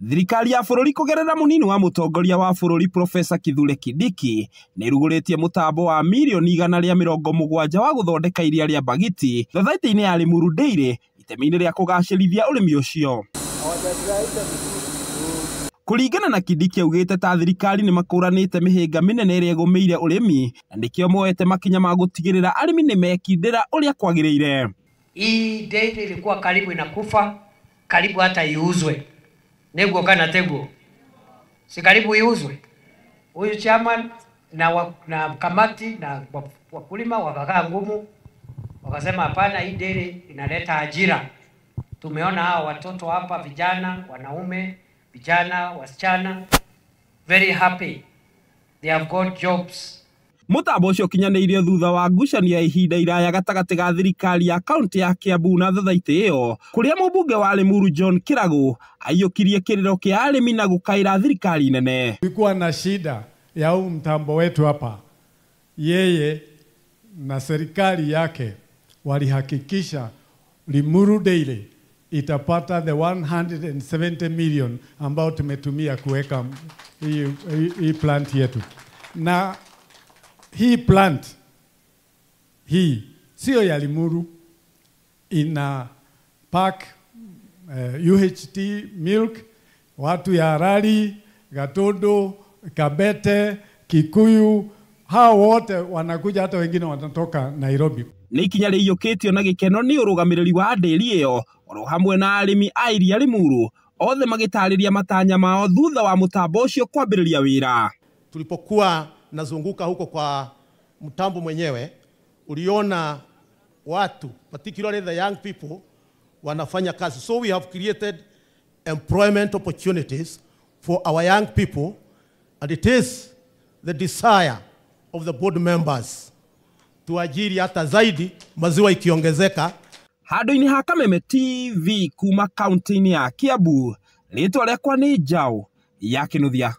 Thirikari ya bũrũri kũgerera mũnini wa mũtongoria wa bũrũri Profesa Kithure Kindiki nĩĩrugũrĩtie mũtambo wa mirioni 170 wa gũthondeka iria rĩa Mbagiti thathaitĩ-inĩ ya Limuru Dairy itemi-inĩ rĩa kũgacĩrithia ũrĩmi ũcio. Kũringana na Kindiki augĩte ta thirikari nĩmakũranĩte mĩhĩnga mĩnene ĩrĩa ĩgũmĩire ũrĩmi na nĩkĩo moete makinya ma gũtigĩrĩra arĩmi nĩmekindĩra ũrĩa kwagĩrĩire. Hii dairy ilikuwa karibu inakufa, karibu hata iuzwe. Neguo kana teguo? Si karibu iuzwe. Huyu chairman na kamati na wakulima wakakaa ngumu, wakasema hapana, hii dairy inaleta ajira. Tumeona hawa watoto hapa, vijana, wanaume, vijana, wasichana, very happy. They have got jobs. Mũtambo ũcio ũkinyanĩirio thutha wa ngucanio ya ihinda iraya gatagatĩ ga thirikari ya kaunti ya Kiambu na thathaitĩ ĩyo kũrĩa mũmbunge wa Limuru John Kĩragũ aiyũkirie kĩrĩro kĩa arĩmi na gũkaĩra thirikari nene. Kulikuwa na shida ya huu mtambo wetu hapa, yeye na serikali yake walihakikisha Limuru Dairy itapata the 170 million ambao tumetumia kuweka hii plant yetu. Na hii plant hii sio ya Limuru, ina pack UHT milk, watu ya Arari, Gatundu, Kabete, Kikuyu, hao wote wanakuja, hata wengine wanatoka Nairobi. Nĩ ikinya rĩiyũkĩtio na gĩkeno nĩ ũrũgamĩrĩri wa ndĩri ĩyo oro hamwe na arĩmi a iria Limuru othe magĩtarĩria matanya mao thutha wa mũtambo ũcio kwambĩrĩria wĩra. Tulipokuwa nazunguka huko kwa mtambo mwenyewe, uliona watu, particularly the young people, wanafanya kazi. So we have created employment opportunities for our young people, and it is the desire of the board members tuajiri hata zaidi, maziwa ikiongezeka. Handũ-inĩ ha Kameme TV kuma kaunti-inĩ ya Kiambu, rĩtwa rĩakwa nĩ Njaũ ya Kĩnuthia.